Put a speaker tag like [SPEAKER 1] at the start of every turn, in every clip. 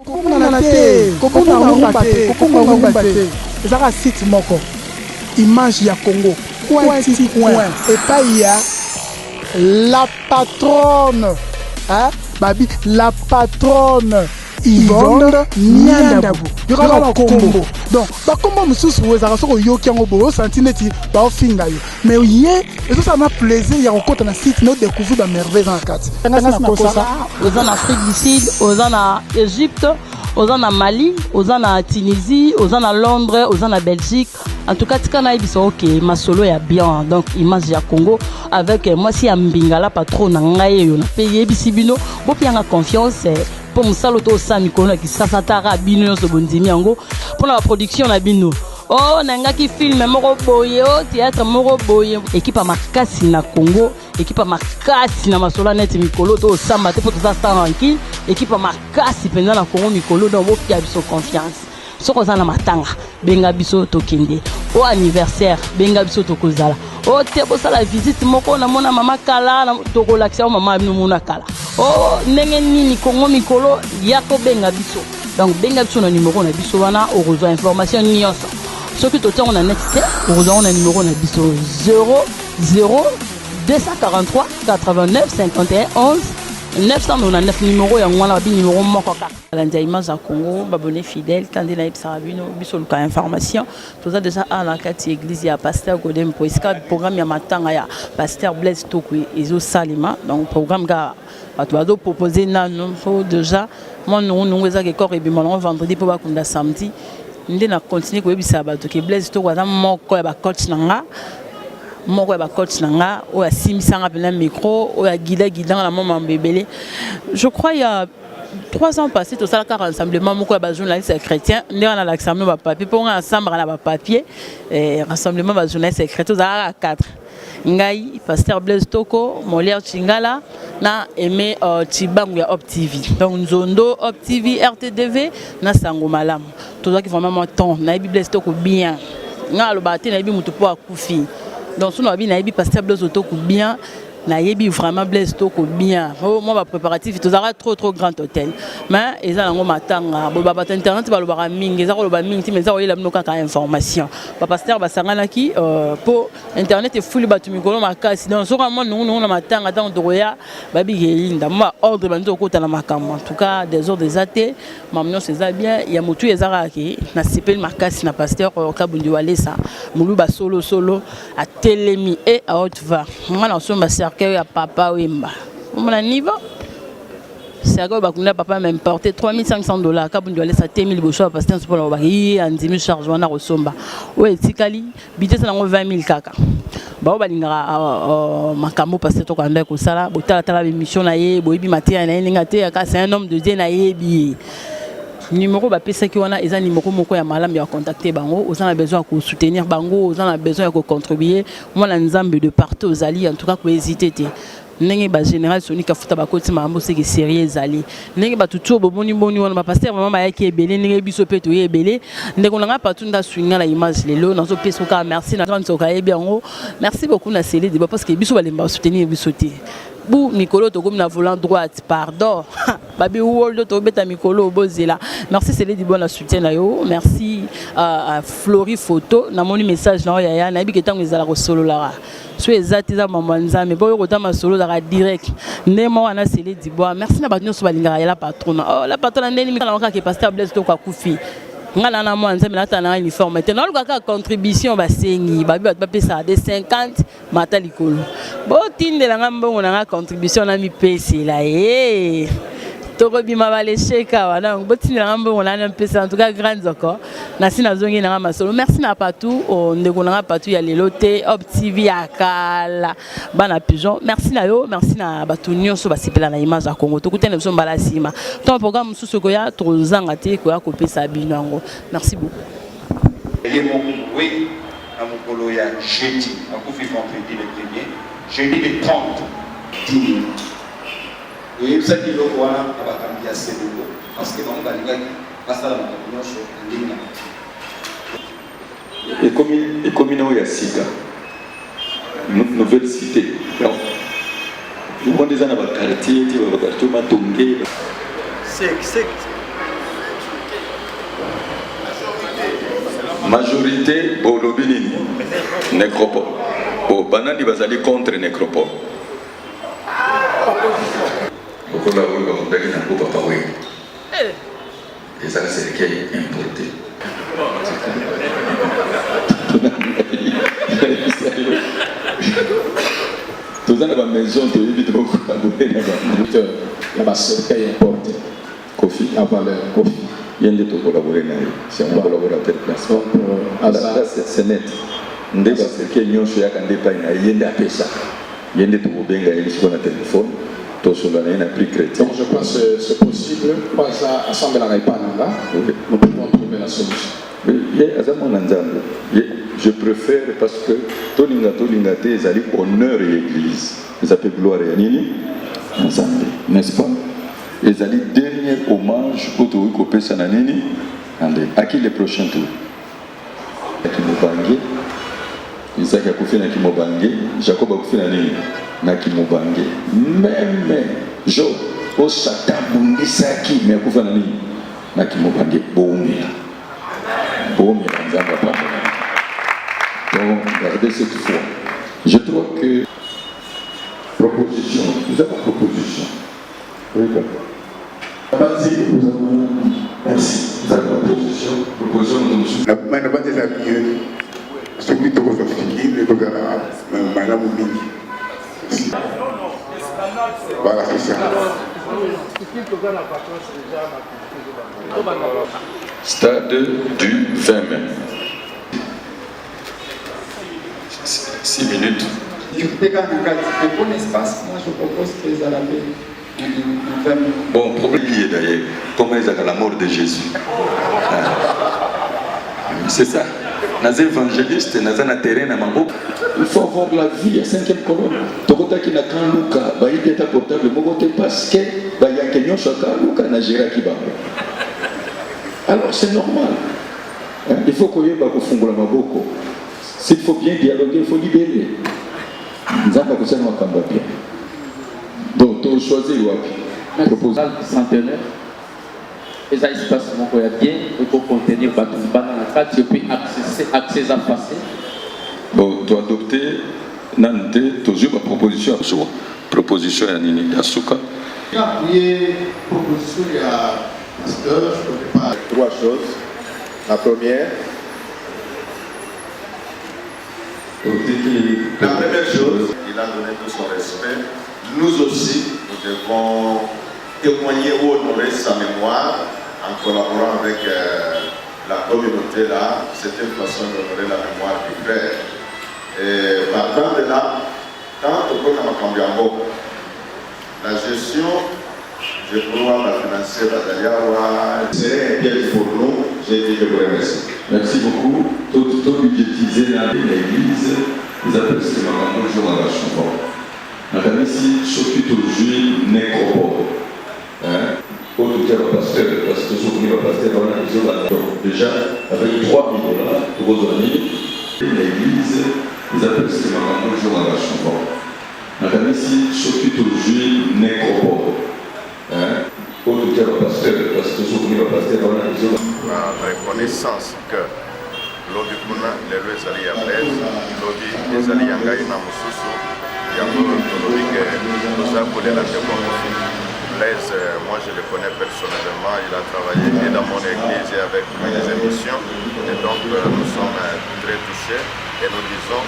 [SPEAKER 1] Kobungana te, kobunga rumba te, kobunga rumba te. Eza kaka site moko. Image ya Congo. Coin ti coin. Epai ya la patronne. Hein? Babi, la patronne. Yvonne Niandabu. Yoka ba kombo. Donc, ba kombo mosusu ezalaka soki oyoki yango boye osanti neti baofinga yo. Mais ye ezosala na plaisir ya kokota na site na odécouvrir ba merveille eza na kati.
[SPEAKER 2] Nakosa. Oza na Afrique du Sud, oza na Égypte, oza na Mali, oza na Tunisie, oza na Londres, oza na Belgique. En tout cas, tika nayebisa oke masolo ya bien, donc image ya Congo avec mwasi ya mbingala patron na ngai oyo mpe yebisi bino bopianga confiance mpo mosala to osala mikolo na kisasa tara bino nyonso bondimi yango mpona baproduction na bino. Oh, nangaki film moko boye, oh, théâtre moko boye, équipe ya makasi na Congo, équipe ya makasi na masolo neti mikolo to osamba te mpo toza sans rancune, équipe ya makasi mpenza na Congo mikolo. Donc bopia biso confiance. Soki oza na matanga, benga biso tokende. O anniversaire, benga biso tokozala. O te bosala visite moko, namona mama kala, tokolakisa yo mama bino mona kala. O ndenge nini Congo mikolo ya kobenga biso. Donc benga biso na numéro na biso wana, okozwa information nyonso. Soki totiango na net te, okozwa ngo na numéro na biso 00 243 89 51 11 999. Numéro yango wana, babi numéro moko kaka. Balandi ya image ya Congo, babone fidèle, tande nayebisaka bino, biso luka information. Toza déjà awa na kati ya église ya pasteur Godé Mpo, esika programme ya matanga ya pasteur Blaise Toko ezosalema. Donc programme kaka bato bazopropose nano, mpo déjà mwa nungunungu ezaka ekor ebima nango vendredi mpo bakunda samedi. Nde na continue koyebisa bato ke Blaise Toko aza moko ya bacoach na nga, moko ya bacoach na nga oyo asimbisanga mpena micro, oyo aguida guidanga na mwa mambo ebele. Je crois ya 3 ans passé tosalaka rassemblement moko ya bajournaliste ya chrétien, nde wana alakisa bino bapapier mpo nga nasambaka na bapapier. Rassemblement bajournaliste ya chrétien, ozalaka 4: ngai, pasteur Blaise Toko, Molière Chingala na Aimé Chibangu ya Op TV. Donc Nzondo, Op TV, RTDV na Sango Malamu. Tozwaki vraiment mwa temps. Nayebi Blaise Toko bien. Nga alobaka te nayebi motu mpo akufi. Donc sono babi nayebi pasteur Blaise Toko bien, nayebi vraiment Blaise Toko bien. Oh, moi bapréparatif tozalaka trop trop grand hôtel, mais eza nango matanga boye. Babato internet balobaka mingi, eza koloba mingi ti, mais eza koyela bino kaka information. Bapasteur basanganaki mpo internet efuli bato mikolo makasi. Donc soki mwa nungunungu na matanga, ntango tokoya babiki elinda mwa baordre bandi kokota na makambo. En tout cas, désordre eza te, makambo nyonso eza bien. Ya motu eza kaka ke nasepeli makasi na pasteur Kabundi Walesa Moluba solosolo atelemi e à haute voix. Nga na osomba cercueil ya Papa Wemba, omona niveau cercueil oyo bakunda papa m'importe 3500 $. Kabundi Walesa atemi liboso ya pasteur mpona kobaka ye andimi charge wana kosomba. Oyo etikali budget nango 20 000 kaka. Bao balingaka makambo pasteur tokanda kosala, botalatala bémission na ye, boyebi mateya na ye ndenge ateyaka. C'est un homme de Dieu, nayebi ye. Numéro bapesaki wana eza numéro moko ya malamu ya contacter bango. Oza na besoin ya kosoutenir bango, oza na besoin ya kocontribuer, mwana Nzambe de partout ozali, en tout cas kohésite te. Ndenge bagénéral Soni Kafuta bakoti makambo seke série ezali, ndenge bato tu bomoni boni wana bapasteur mama bayaki ebele, ndenge biso mpe toye ebele. Ndeko na ngai partout nda swinga na image lelo, nazopesa kaka merci na grande soka ayebi yango. Merci beaucoup na sele débat, parce que biso balemba soutenir biso te. Bu mikolo tokomi na volant droite, pardon, babi world tobeta mikolo bozela. Merci Sele Dibo na soutien na yo. Merci Flori Photo, namoni message na yo yaya. Nayebi ke ntango ezala kosololaka so eza te, eza mambo ya Nzambe mpo oyo kotama solo ozalaka direct nde moko wana. Sele Dibois, merci na bato nyonso balingaka ya la patrona. Oh, la patrona ndeni mikala kaka pasteur Blaise Toko akufi, nga na mwa Nzambe nata na uniforme te, naluka kaka contribution. Basengi babi bato bapesaka de 50 mata likolo, botindela nga mbongo na nga contribution na mipesela ye, tokobima balesheka wana. Donc botindela nga mbongo na mpesa. En tout cas, grande zoko nasi nazongi nanga masolo. Merci na patu ndeko nanga patu ya lelo te, Op TV ya kala, bana pigeon. Merci na yo, merci na bato nyonso basepela na image ya Congo. Tokutana biso mbala nsima to programme mosusu ekoya, tozanga te koya kopesa bino yango. Merci beaucoup.
[SPEAKER 3] Ye moko mowei na mokolo ya jeudi, akufi vendredi le premier, jeudi le 30 juillet. Toyebisaki eloko wana na bakambi ya Seleko parce que bango balingaki basala makambo nyonso na ndenge na bango.
[SPEAKER 4] Ekomi na oyo ya sika, nouvelle cité. Donc yango nde eza na baquartier te, baquartier matonge.
[SPEAKER 5] Sec, sec.
[SPEAKER 4] Majorité bolobi nini? Necropole. Bo banani bazali contre necropole? Lokola oyo bakundaki na yango papa Wemba. Eza cercueil importé. Toza na ba maison toyebi tokokolabore na bango.
[SPEAKER 5] Ya ba cercueil importé.
[SPEAKER 4] Koffi
[SPEAKER 5] la valeur Koffi.
[SPEAKER 4] Ye nde to collaborer na ye, c'est mon collaborateur principal.
[SPEAKER 5] Donc euh, aza
[SPEAKER 4] Là, c'est net. Nde ba cercueil nyonso yaka nde epai na ye, ye nde apesaka. Ye nde tokobenga ye sikoyo na telefone, tosolola na ye na prix chrétien.
[SPEAKER 5] Donc je pense que c'est possible, po aza asambelaka epai na nga,
[SPEAKER 4] Oui.
[SPEAKER 5] nous pouvons trouver la solution.
[SPEAKER 4] Oui, ye aza mwana Nzambe. Ye, je préfère parce que tolinga tolinga te ezali honneur ya église. Eza pe gloire ya nini? Ya Nzambe, n'est-ce pas? Ezali dernier hommage oyo tokoki kopesa na nini? Na nde. À qui le prochain tour? Na kimobange. Isaac akufi na kimobange, Jacob akufi na nini? Na kimobange. Meme Job oyo Satan abundisaki mais akufa na nini? Na kimobange. Bowumela. Bowumela, Nzambe apambola. Donc, gardez cette foi. Je crois que proposition, eza ba proposition. Oui, papa.
[SPEAKER 6] Nabanzi ekozala malamu. Merci.
[SPEAKER 4] Eza proposition, proposition moto mosusu.
[SPEAKER 6] Nabanzi eza mieux soki tokozwa fikiri ekozala malamu mingi. Voilà, c'est ça.
[SPEAKER 4] Stade du 20 mai. 6 minutes.
[SPEAKER 7] Sécurité kaka na kati mais pour l'espace moi je propose que ezala mpe na 20 minutes.
[SPEAKER 4] Bon, problème lié d'ailleurs, comment ezalaka la mort de Jésus. Ah. C'est ça. Naza évangéliste, naza na terrain na maboko. Il faut avoir la vie ya cinquième colonne. Tokotaki na camp Luka, bayibi ata portable moko te parce que bayanke nyonso ya camp Luka na géraki bango. Alors c'est normal. Il faut koyeba kofungola maboko. S'il faut bien dialoguer, il faut libérer. Nzambe akosala makambo ya bien. Donc to choisir wapi? Propose.
[SPEAKER 8] Centenaire eza espace moko ya bien eko contenir bato libanda na kati et puis accès accès eza facile.
[SPEAKER 4] Bon, to adopter nanu te, tozwi ba proposition ya suka. Proposition ya nini? Ya suka.
[SPEAKER 9] Appuyer proposition ya pasteur, je connais pas.
[SPEAKER 10] Trois choses. La première,
[SPEAKER 4] Totiki
[SPEAKER 10] la première chose, il a donné tout son respect. Nous aussi, nous devons témoigner ou honorer sa mémoire en collaborant avec euh, la communauté là. C'est une façon d'honorer la mémoire du frère. Et partant de là, tant que makambo ya mboka, la gestion, je crois, ba financier bazali awa. C'est un piège pour nous. J'ai dit je vous remercie.
[SPEAKER 4] Merci beaucoup. To to budgétiser na l'église, eza presque makambo ezongaka souvent. Nakanisi soki tozwi nécropole, hein, oyo totia ba pasteur, parce que tozokomi ba pasteur wana ezobanda. Donc déjà avec 3000 dollars tokozwa nini? L'église eza presque makambo ezongaka souvent. Nakanisi soki tozwi nécropole, hein, oyo totia ba pasteur, parce que tozokomi ba pasteur wana ezobanda.
[SPEAKER 10] Na reconnaissance que lobi kuna lelo ezali ya Blaise, lobi ezali ya ngai na mosusu. Yango tolobi ke toza kolela ndeko akufi. Blaise, moi je le connais personnellement, il a travaillé et dans mon église et avec mes émissions. Et donc nous sommes très touchés et nous disons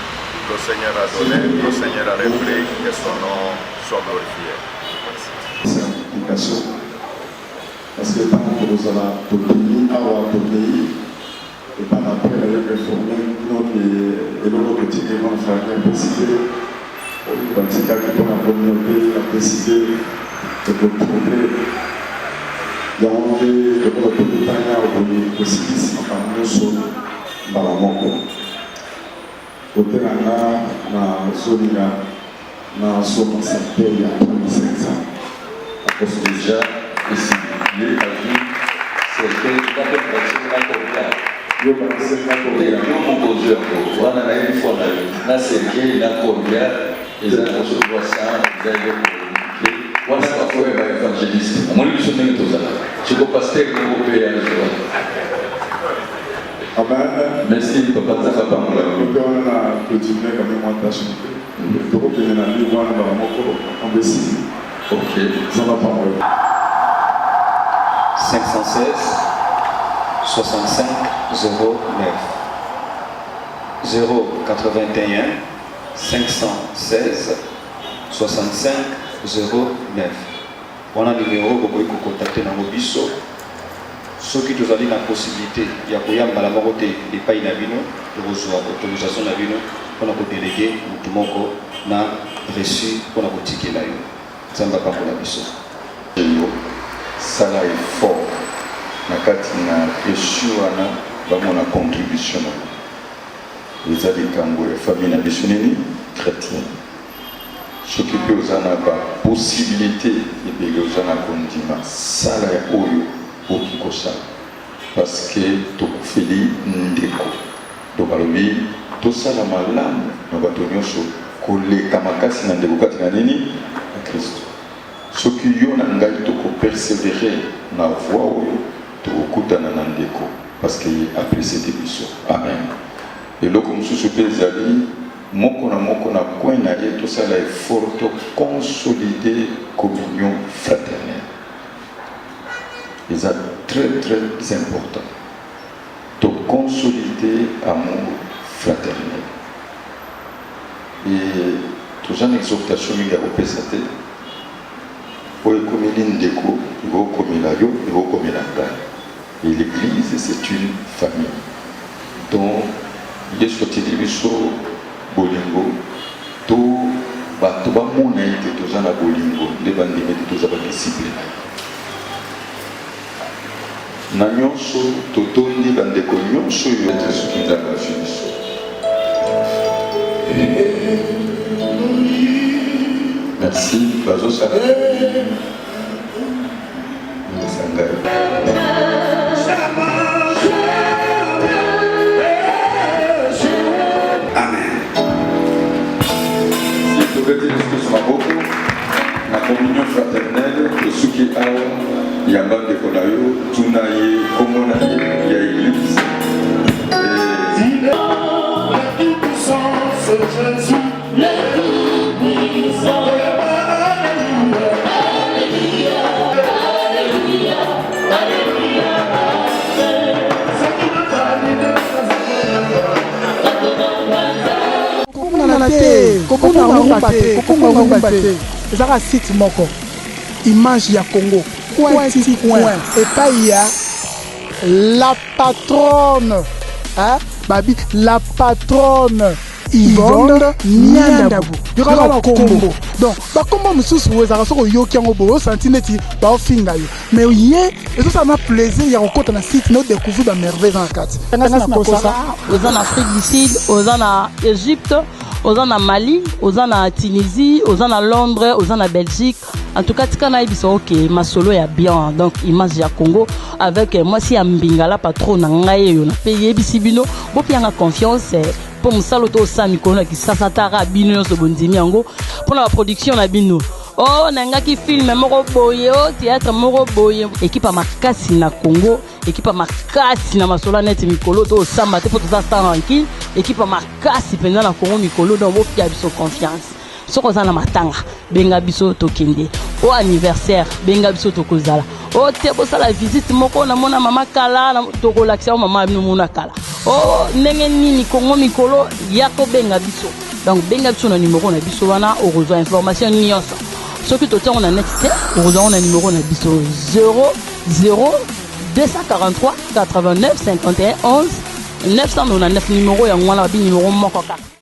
[SPEAKER 10] le Seigneur a donné, le Seigneur a repris, que son nom soit glorifié.
[SPEAKER 6] Merci. Implication. Parce que ntango tokozala tokei awa tokei epa na après nayo informe bino ke eloko totiki epa na famille apesi te oyo batikaki mpona communauté apesi te tokotrouble yango nde lokola tokutani awa boye tosilisi makambo nyonso mbala moko kote na nga nazolinga nasomba cercueil ya 3500.
[SPEAKER 4] Déjà esi ye azwi cercueil nga mpe bakisi nga corbillard.
[SPEAKER 6] Yo bakisi nga
[SPEAKER 4] Te
[SPEAKER 6] corbillard.
[SPEAKER 4] yo moko ozwi yango wana nayebi foi na yo na cercueil na corbillard eza na so 300 eza eloko te wana bafoya ba évangéliste omoni biso ndenge tozalaka siko pasteur moko mpe azwa.
[SPEAKER 6] Amen.
[SPEAKER 4] Merci papa Nzambe apambola yo.
[SPEAKER 6] Kote wana na clôturer quand même mwa tâche moke. Tokokende na livre wana mbala moko makambo esili.
[SPEAKER 4] Ok.
[SPEAKER 6] Nzambe apambola yo.
[SPEAKER 11] 516 65 09 081 516 65 09 Wana numero bokoki ko contacter nango biso soki tozali na possibilite ya koya mbala moko te epayi na bino, tokozua autorisation na bino pona ko deleguer mutu moko na reçu pona kotikela yo. Nzambe apambola biso.
[SPEAKER 4] Yo sala effort na kati na reçu wana bamona contribution na yo. Eza likambo ya famille na biso nini chretien. Soki pe oza na ba possibilite ebele oza na kondima sala ya oyo okoki kosala parce que tokufeli ndeko donc alobi tosala malamu na bato nionso koleka makasi na ndeko kati na nini na Christo. Soki yo na ngai toko perseverer na voie oyo tokokutana na ndeko parce que ye a precede biso. Amen. Eloko mosusu pe ezali Moko na moko na coin na ye tosala effort to consolider communion fraternelle. Eza très très important. To consolider amour fraternel. Et toza na exhortation mingi ya kopesa te. Oyo ekomeli ndeko ekokomela yo, ekokomela ngai. Et l'eglise c'est une famille donc yesu atindi biso bolingo to bato bamona ete toza na bolingo nde bandima ete toza ba disciple na ye. Na nyonso totondi bandeko nyonso oyo ete soki Nzambe azwi biso. Merci bazosala. Tobeti lisusu maboko na communion fraternelle. Tosuki awa. Yamba ndeko na yo, tuna ye kombo na ye ya eglise.
[SPEAKER 1] Kobungana te, kobunga rumba te, kobunga rumba te. Ezaka site moko, image ya Congo, coin ti coin, epai ya la patronne, hein, babi la patronne Yvonne Niandabu. Yoka ba kombo. Donc ba kombo mosusu ezalaka soki oyoki yango boye osanti neti baofinga yo, mais ye ezosala na plaisir ya kokota na site na odécouvrir ba merveille eza na kati. Nakosa
[SPEAKER 2] oza na Afrique du Sud, oza na Egypte, oza na Mali, oza na Tunisie, oza na Londres, oza na Belgique. En tout cas, tika nayebisa oke masolo ya bien, donc image ya Congo avec mwasi ya mbingala patron na ngai oyo na pe yebisi bino bopianga confiance mpo mosala oyo tosala mikolo na kisasa tara bino nyonso bondimi yango mpo na baproduction na bino. Oh, nangaki film moko boye, oh, théâtre moko boye, ekipe ya makasi na Congo, ekipe ya makasi na masolo ya neti mikolo tosamba te mpo toza sans rancune, ekipe ya makasi mpenza na Congo mikolo, donc bopia biso confiance. Soki oza na matanga, benga biso tokende. O anniversaire, benga biso tokozala. O te bosala visite moko namona mama kala, tokolakisa yo mama bino mona kala. O ndenge nini Congo mikolo ya kobenga biso. Donc benga biso na numero na biso wana, okozwa information nyonso. Soki totiango na net te, okozwa yango na numero na biso 0 0 243 89 51 11 999 numero yango wana, babi numero moko kaka.